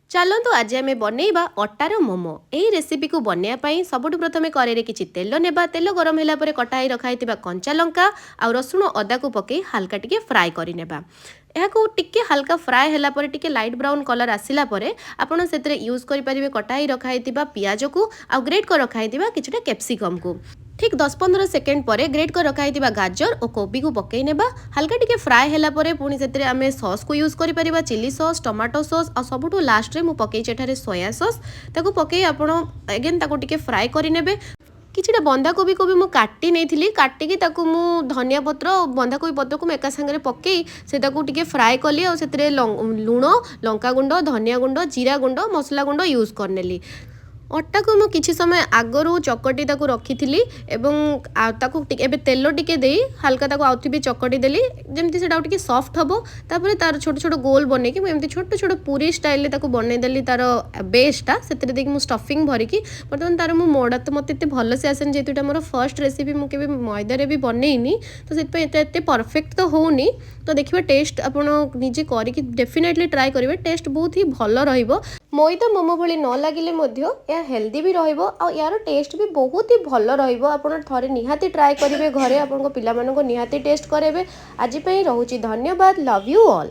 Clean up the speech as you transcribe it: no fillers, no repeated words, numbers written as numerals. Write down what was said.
ଚାଲନ୍ତୁ, ଆଜି ଆମେ ବନେଇବା ଅଟାର ମୋମୋ। ଏହି ରେସିପିକୁ ବନେଇବା ପାଇଁ ସବୁଠୁ ପ୍ରଥମେ କରେଇରେ କିଛି ତେଲ ନେବା। ତେଲ ଗରମ ହେଲା ପରେ କଟା ହେଇ ରଖା ହେଇଥିବା କଞ୍ଚା ଲଙ୍କା ଆଉ ରସୁଣ ଅଦାକୁ ପକାଇ ହାଲକା ଟିକେ ଫ୍ରାଏ କରିନେବା। ଏହାକୁ ଟିକେ ହାଲକା ଫ୍ରାଏ ହେଲା ପରେ, ଟିକେ ଲାଇଟ୍ ବ୍ରାଉନ୍ କଲର୍ ଆସିଲା ପରେ ଆପଣ ସେଥିରେ ୟୁଜ୍ କରିପାରିବେ କଟା ହେଇ ରଖା ହେଇଥିବା ପିଆଜକୁ ଆଉ ଗ୍ରେଟ୍ କରି ରଖା ହେଇଥିବା କିଛିଟା କ୍ୟାପ୍ସିକମ୍କୁ। ଠିକ୍ 10-15 ସେକେଣ୍ଡ ପରେ ଗ୍ରେଟ୍ କରି ରଖା ହେଇଥିବା ଗାଜର ଓ କୋବିକୁ ପକାଇ ନେବା। ହାଲକା ଟିକେ ଫ୍ରାଏ ହେଲା ପରେ ପୁଣି ସେଥିରେ ଆମେ ସସ୍କୁ ୟୁଜ୍ କରିପାରିବା, ଚିଲି ସସ୍, ଟମାଟୋ ସସ୍ ଆଉ ସବୁଠୁ ଲାଷ୍ଟରେ ମୁଁ ପକେଇଛି ଏଠାରେ ସୋୟା ସସ୍। ତାକୁ ପକାଇ ଆପଣ ଏଗେନ୍ ତାକୁ ଟିକେ ଫ୍ରାଏ କରିନେବେ। କିଛିଟା ବନ୍ଧାକୋବିକୁ ବି ମୁଁ କାଟି ନେଇଥିଲି। କାଟିକି ତାକୁ ମୁଁ ଧନିଆ ପତ୍ର ଆଉ ବନ୍ଧାକୋବି ପତ୍ରକୁ ମୁଁ ଏକା ସାଙ୍ଗରେ ପକାଇ ସେ ତାକୁ ଟିକେ ଫ୍ରାଏ କଲି ଆଉ ସେଥିରେ ଲୁଣ, ଲଙ୍କାଗୁଣ୍ଡ, ଧନିଆ ଗୁଣ୍ଡ, ଜିରା ଗୁଣ୍ଡ, ମସଲା ଗୁଣ୍ଡ ୟୁଜ୍ କରିନେଲି। ଅଟାକୁ ମୁଁ କିଛି ସମୟ ଆଗରୁ ଚକଟି ତାକୁ ରଖିଥିଲି ଏବଂ ତାକୁ ଏବେ ତେଲ ଟିକେ ଦେଇ ହାଲକା ତାକୁ ଆଉଥରେ ବି ଚକଟି ଦେଲି, ଯେମିତି ସେଇଟା ଆଉ ଟିକେ ସଫ୍ଟ ହେବ। ତାପରେ ତାର ଛୋଟ ଛୋଟ ଗୋଲ ବନେଇକି ମୁଁ ଏମିତି ଛୋଟ ଛୋଟ ପୁରୀ ଷ୍ଟାଇଲରେ ତାକୁ ବନେଇଦେଲି। ତାର ବେସ୍ଟା ସେଥିରେ ଦେଇକି ମୁଁ ଷ୍ଟଫିଂ ଭରିକି ବର୍ତ୍ତମାନ ତାର ମୁଁ ମୋଡ଼ା ତ ମୋତେ ଏତେ ଭଲସେ ଆସେନି, ଯେହେତୁ ଏଇଟା ମୋର ଫର୍ଷ୍ଟ ରେସିପି, ମୁଁ କେବେ ମଇଦାରେ ବି ବନେଇନି, ତ ସେଥିପାଇଁ ଏତେ ଏତେ ପରଫେକ୍ଟ ତ ହେଉନି। ତ ଦେଖିବା ଟେଷ୍ଟ, ଆପଣ ନିଜେ କରିକି ଡେଫିନେଟଲି ଟ୍ରାଏ କରିବେ, ଟେଷ୍ଟ ବହୁତ ହି ଭଲ ରହିବ। ମଇଦା ମୋମୋ ଭଳି ନ ଲାଗିଲେ ମଧ୍ୟ ଏହା ହେଲ୍ଦି ବି ରହିବ ଆଉ ଏହାର ଟେଷ୍ଟ ବି ବହୁତ ହି ଭଲ ରହିବ। ଆପଣ ଥରେ ନିହାତି ଟ୍ରାଏ କରିବେ ଘରେ, ଆପଣଙ୍କ ପିଲାମାନଙ୍କୁ ନିହାତି ଟେଷ୍ଟ କରାଇବେ। ଆଜି ପାଇଁ ରହୁଛି, ଧନ୍ୟବାଦ। Love you all.